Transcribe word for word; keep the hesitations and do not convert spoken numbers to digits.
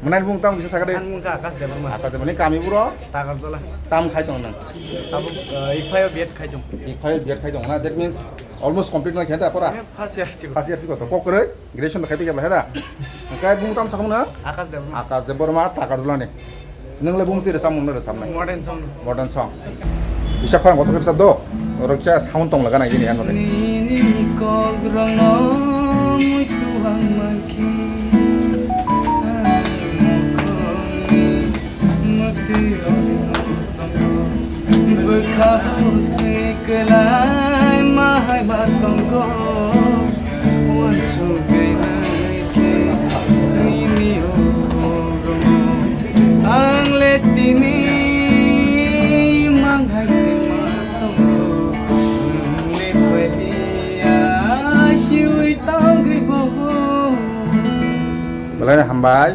Nai bung tam kisa sakade. Ang mungkha Akash Debbarma. Akash Debbarma ni kami buro. Takarjala. Tam khai tong nang. Tabuk, uh, Ikphai B.Ed khai tong. Ikphai B.Ed khai tong na. That means almost complete na khe ta pora. First year chiko. First year chiko to. Kokre graduation khai tong ya da. Kai bung tam sakung na. Akash Debbarma. Akash Debbarma Takarjala ni. Nung le bung tire samung na samna. Modern song. Modern song. Bisa khorang kotor kisa do. Oro kisa sound tong laga nai gini ano de. Nini kok rong muitu ang mangki. Ani mukong ni mukti ori tongo. Bwkha bo thwi kwlai ma hai ma tongo. Uansugwi nai khe nini oro ang le tini mang hai se ma tongo. Nwng le phailiya siwi tongwi bo. Belai hambai.